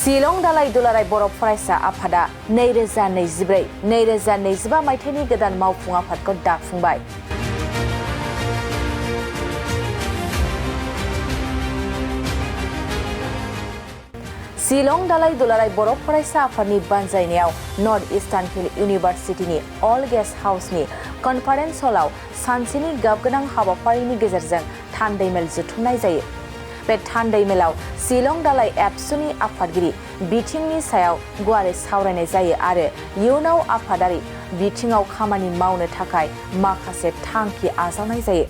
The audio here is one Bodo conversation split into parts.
शिलं दालाय दुलाराय बर' फरायसा आफादा 2024-2025 मायथाइनि गोदान मावफुं आफादखौ दाफुंबाय। शिलं दालाय दुलाराय बर' फरायसा आफादनि बानजायनायाव नर्थ इस्टार्न हिल इउनिभार्सिटिनि अल गेस्ट हाउसनि कनफारेन्स हलाव सानसेनि गाबगोनां हाबाफारिनि गेजेरजों थान्दै मेल जुथुमनाय जायो। बे थान्दै मेलाव शिलं दालाय एबसुनि आफादगिरि बिथिंनि सायाव गुवारै सावरायनाय जायो आरो इयुनाव आफादारि बिथिङाव खामानि मावनो थाखाय माखासे थांखि आजावनाय जायो।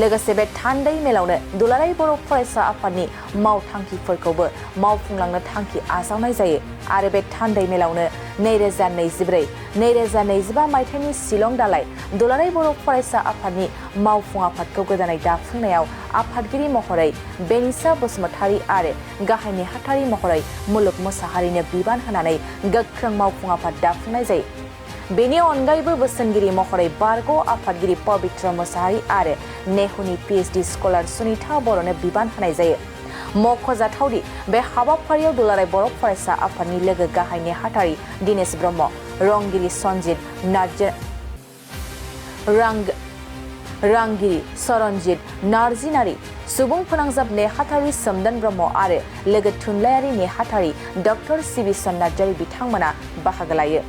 लोगोसे बे थान्दै मेलावनो दुलाराय बर' फरायसा आफादनि मावथांखिफोरखौबो मावफुंलांनो थांखि आजावनाय जायो आरो बे थान्दै मेलावनो 2024-2025 मायथाइनि शिलं दालाय दुलाराय बर' फरायसा आफादनि मावफुं आफादखौ गोदानै दाफुंनायाव आफादगिरि महरै बेनिसा बसुमतारी आरो गाहाय नेहाथारि महरै मुलुग मोसाहारिनो बिबान होनानै गोख्रों मावफुं आफाद दाफुंनाय जायो। बेनि अनगायैबो बोसोनगिरि महरै बारग' आफादगिरि पबित्र मोसाहारि आरो नेहुनि PhD स्कलार सुनिता बर'नो बिबान होनाय जायो। मख'जाथावदि बे हाबाफारियाव दुलाराय बर' फरायसा आफादनि लोगो गाहाय नेहाथारि दिनेश ब्रह्म, रंगिरि सनजित रांगिरि सरनजित नार्जिनारि, सुबुं फोनांजाब नेहाथारि सोमदोन ब्रह्म आरो लोगो थुनलाइयारि नेहाथारि डक्टर सिबिसन नार्जारि बिथांमोना बाहागो लायो।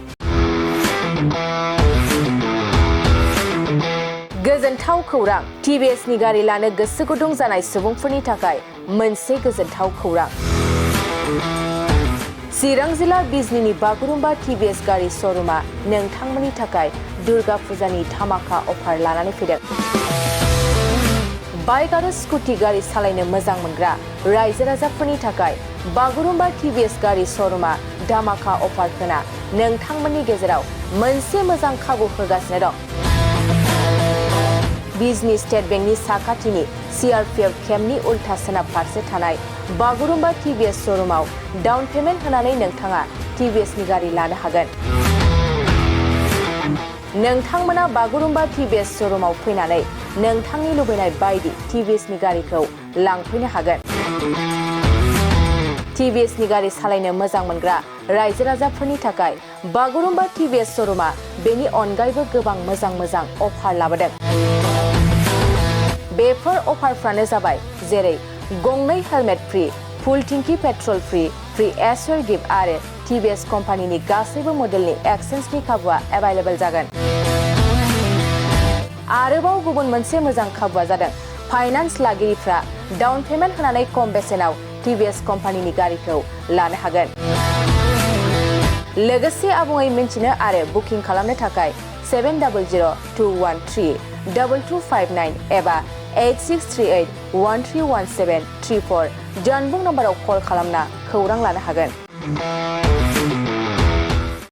गोजोनथाव खौरां! TVSनि गारि लानो गोसो गुदुं जानाय सुबुंफोरनि थाखाय मोनसे गोजोनथाव खौरां। चिरां जिल्ला बिजनीनि बागुरुम्बा TVS गारि श'रुमा नोंथांमोननि थाखाय दुर्गा फुजानि धामाका अफार लानानै फैदों। बाइक आरो स्कुटि गारि सालायनो मोजां मोनग्रा रायजो राजाफोरनि थाखाय बागुरुम्बा TVS गारि श'रुमा धामाका अफार होना नोंथांमोननि गेजेराव मोनसे मोजां खाबु होगासिनो दं। बिजनी स्टेट बेंकनि साखाथिनि CRPF केम्पनि उल्था सोनाब फारसे थानाय बागुरुम्बा TVS श'रुमाव डाउन पेमेन्ट होनानै नोंथाङा TVSनि गारि लानो हागोन। नोंथांमोना बागुरुम्बा TVS श'रुमाव फैनानै नोंथांनि लुबैनाय बायदि TVSनि गारिखौ लांफैनो हागोन। TVSनि गारि सालायनो मोजां मोनग्रा रायजो राजाफोरनि थाखाय बागुरुम्बा TVS श'रुमा बेनि अनगायैबो गोबां मोजां अफार लाबोदों। बेफोर अफारफ्रानो जाबाय जेरै गंनै हेलमेट फ्रि, फुल टिंकि पेट्रल फ्रि एसवेर गिफ्ट आरो TVS कम्पानिनि गासैबो मडेलनि एक्सचेन्जनि खाबुआ एभेलेबल जागोन। आरोबाव गुबुन मोनसे मोजां खाबुआ जादों फाइनान्स लागिरिफ्रा डाउन पेमेन्ट होनानै खम बेसेनाव TVS कम्पानिनि गारिखौ लानो हागोन। लोगोसे आबुङै मिन्थिनो आरो बुकिं खालामनो थाखाय 7002132259 एबा 8638131734 जानबुं नम्बराव कल खालामना खौरां लानो हागोन।